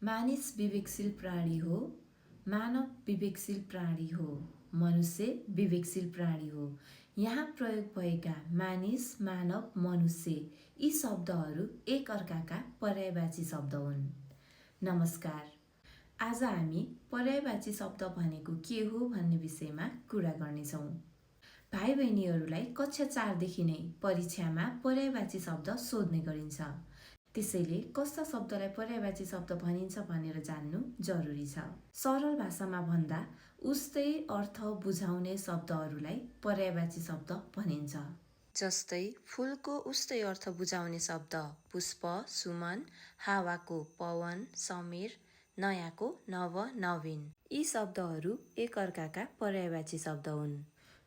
मानिस विवेकशील प्राणी हो, मानव विवेकशील प्राणी हो, मनुष्य विवेकशील प्राणी हो। यहाँ प्रयोग भएका मानिस, मानव, मनुष्य यी शब्दहरू एक अर्काका पर्यायवाची शब्द हुन्। नमस्कार, आज हामी पर्यायवाची शब्द भनेको के हो भन्ने विषयमा कुरा गर्नेछौँ। भाइ बहिनीहरूलाई कक्षा 4 देखि नै परीक्षामा पर्यायवाची शब्द सोध्ने गरिन्छ। त्यसैले कस्ता शब्दलाई पर्यायवाची शब्द भनिन्छ भनेर जान्नु जरुरी छ। सरल भाषामा भन्दा उस्तै अर्थ बुझाउने शब्दहरूलाई पर्यायवाची शब्द भनिन्छ। जस्तै फूलको उस्तै अर्थ बुझाउने शब्द पुष्प, सुमन, हावाको पवन, समीर, नयाँको नव, नवीन। यी शब्दहरू एक अर्काका पर्यायवाची शब्द हुन्।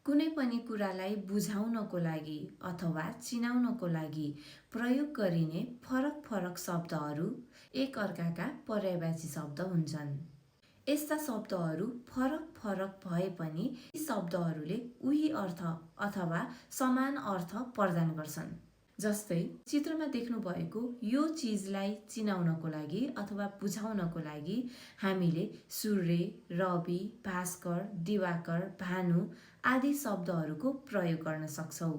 कुनै पनि कुरालाई बुझाउनको लागि अथवा चिनाउनको लागि प्रयोग गरिने फरक फरक शब्दहरू एक अर्काका पर्यायवाची शब्द हुन्छन्। यस्ता शब्दहरू फरक फरक भए पनि यी शब्दहरूले उही अर्थ अथवा समान अर्थ प्रदान गर्छन्। जस्तै चित्रमा देख्नु भएको यो चिजलाई चिनाउनको लागि अथवा बुझाउनको लागि हामीले सूर्य, रवि, भास्कर, दिवाकर, भानु आदि शब्दहरूको प्रयोग गर्न सक्छौँ।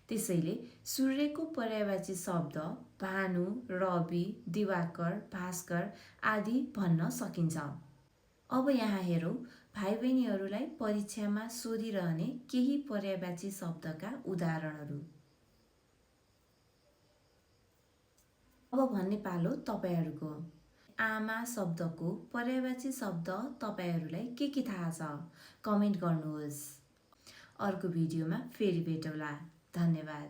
त्यसैले सूर्यको पर्यायवाची शब्द भानु, रवि, दिवाकर, भास्कर आदि भन्न सकिन्छ। अब यहाँ हेरौँ भाइ बहिनीहरूलाई परीक्षामा सोधिरहने केही पर्यायवाची शब्दका उदाहरणहरू। अब भन्ने पालो तपाईहरूको। आमा शब्दको पर्यायवाची शब्द तपाईहरूलाई के थाहा छ? कमेन्ट गर्नुहोस्। अर्को भिडियोमा फेरि भेटौँला। धन्यवाद।